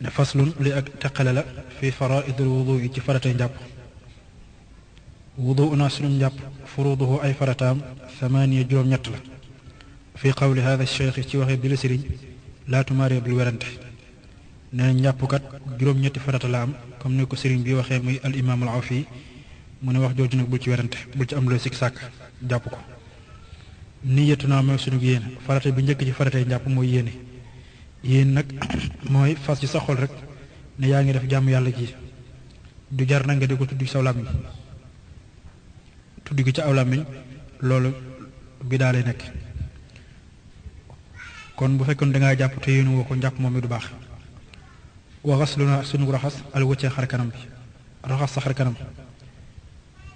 ne faslun li ak teqale la fi faraidul wudu yi ci faratay njàpp wudu una sunum njàpp furuduhu ay farataam thamaniya juróom-ñett la fi qawli hada cheikh ci waxe bi la sëriñ laa tumaaree bul werante nee na njàppkat juróom-ñetti farata la am comme ni ko sëriñ bi waxee muy al imam al Awfi mu ne wax jooju nag bul ci werante bul ci am looy sikk sàkk jàpp ko niyatu naa mooy sunu yéene farata bi njëkk ci faratay njàpp mooy yéene yéen nag mooy fas ci sa xol rek ne yaa ngi def jàmm yàlla ji du jar na nga di ko tudd ci saw làmmiñ tudd gi ci aw làmmiñ loolu bi daa lay nekk kon bu fekkoon dangaa jàpp te yéenu woo ko njàpp moom mi du baax waxas lu na sunu raxas al wëccee xar kanam bi raxas sa xar kanam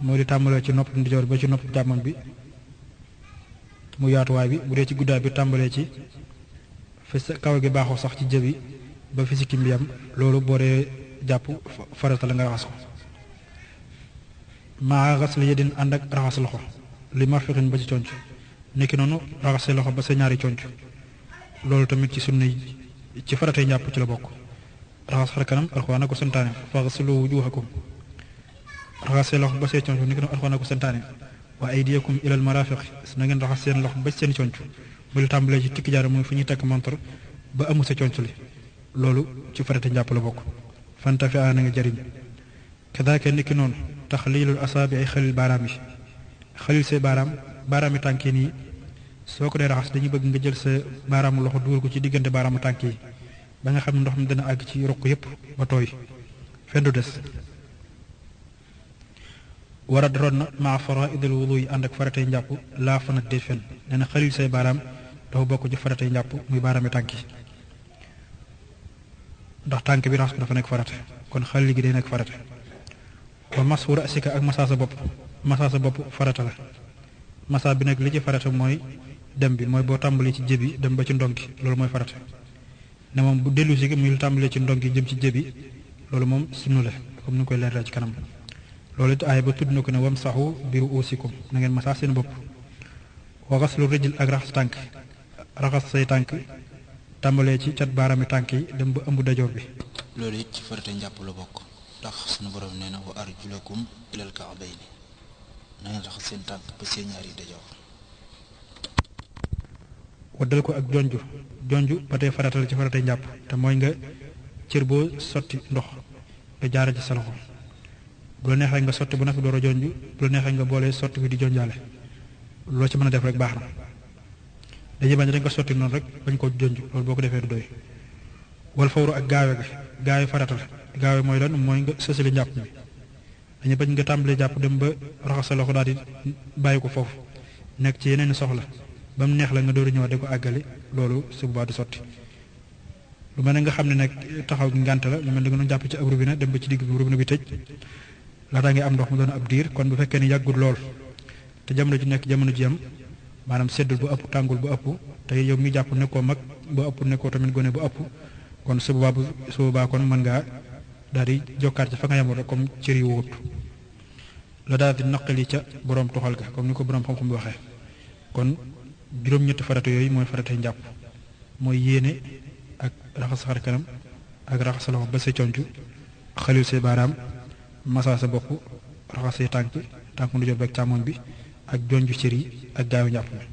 mooy di tàmbalee ci nopp ndijoor ba ci nopp càmmoñ bi mu yaatuwaay bi bu dee ci guddaay bi tàmbalee ci fi sa kaw gi baaxoo sax ci jëbi ba fi sikkim bi yam loolu boo dee jàpp farata la nga raxas ko maa raxas la yedin ànd ak raxas loxo li ma fexin ba ci conc nekki noonu raxas sa loxo ba sa ñaari conc loolu tamit ci sunna ci faratay njàpp ci la bokk raxas xar kanam Alxuraan ko santaane faghsilu wujuhakum raxas sa loxo ba see conc nekki noonu Alxuraan ko santaane wa aydiyakum ilal marafiq na ngeen raxas seen loxo ba seen conc bu lu tàmbalee ci tikki jaara mooy fi ñuy takk montor ba amul sa conc li loolu ci farata njàpp la bokk fantafi a na nga jëriñ kadaaka niki noonu taxliilul asaabi ay xalil baaraam yi xalil say baaraami tànk yi nii soo ko dee raxas dañuy bëgg nga jël sa baaraamu loxo dugal ko ci diggante baaraamu tànk yi ba nga xam ne ndox mi dana àgg ci ruq yépp ba tooy fenn du des warat ron na maa faraidul wudu yi ànd ak faratay njàpp laa fanat dee fen nee na xalil say baaraam dafa bokk ci faratay njàpp muy baaraami tànk yi ndax tànk bi raxas ko dafa nekk farata kon xalil gi day nekk farata wa mashu rasika ak masa sa bopp farata la masa bi nag li ci farata mooy dem bi mooy boo tàmbalee ci jëbi dem ba ci ndonki loolu mooy farata ne moom bu dellu si muy lu tàmbalee ci ndonki jëm ci jëbi loolu moom sunna la comme ni koy leeral ci kanam loolu it aaya ba tudd na ko ne wamsahu bi ruusikum na ngeen masa seen bopp wa ghaslu rijl ak raxas tànk raxas say tànk tàmbalee ci cat baaraami tànk yi dem ba ëmb dajoor bi loolu it ci farata njàpp la bokk ndax sunu borom nee na wa arjulakum ilal ka'bayni na ngeen raxas seen tànk ba seen ñaari dajoor waddal ko ak jonju ba tey farata la ci faratay njàpp te mooy nga cër boo sotti ndox nga jaara ci sa loxo bu la neexee nga sotti bu na fi door a jonju bu la neexee nga boole sotti fi di jonjaale loo ci mën a def rek baax na dañuy bañ dañ ko sotti noonu rek bañ ko jonju loolu boo ko defee du doy wal fawru ak gaawe farata la gaawe mooy lan mooy nga sësali njàpp mi dañuy bañ nga tàmbalee jàpp dem ba raxas sa loxo daal di bàyyi ko foofu nekk ci yeneen soxla ba mu neex la nga door a ñëwaat di ko àggali loolu su boobaa du sotti lu mel ne nga xam ne nag taxaw gi ngànt la lu mel ne nga doon jàpp ci ab robinet dem ba ci digg bi robinet bi tëj laataa ngi am ndox mu doon ab diir kon bu fekkee ne yàggul lool te jamono ji nekk jamono ji am maanaam seddul bu ëpp tàngul bu ëpp te yow mi jàpp nekkoo mag bu ëpp nekkoo tamit gone bu ëpp kon su boobaa kon mën ngaa daal di jokkaat ci fa nga yemoon rek comme cër yi wóot la daal di naqali ca borom toxal ga comme ni ko borom xam-xam bi waxee kon juróom-ñetti farata yooyu mooy faratay njàpp mooy yéene ak raxas xar kanam ak raxas sa loxo ba sa conc xalil say baaraam masa sa bopp raxas say tànk ndu jot beeg càmmoñ bi ak jonju cër yi ak gaawi njàpp mi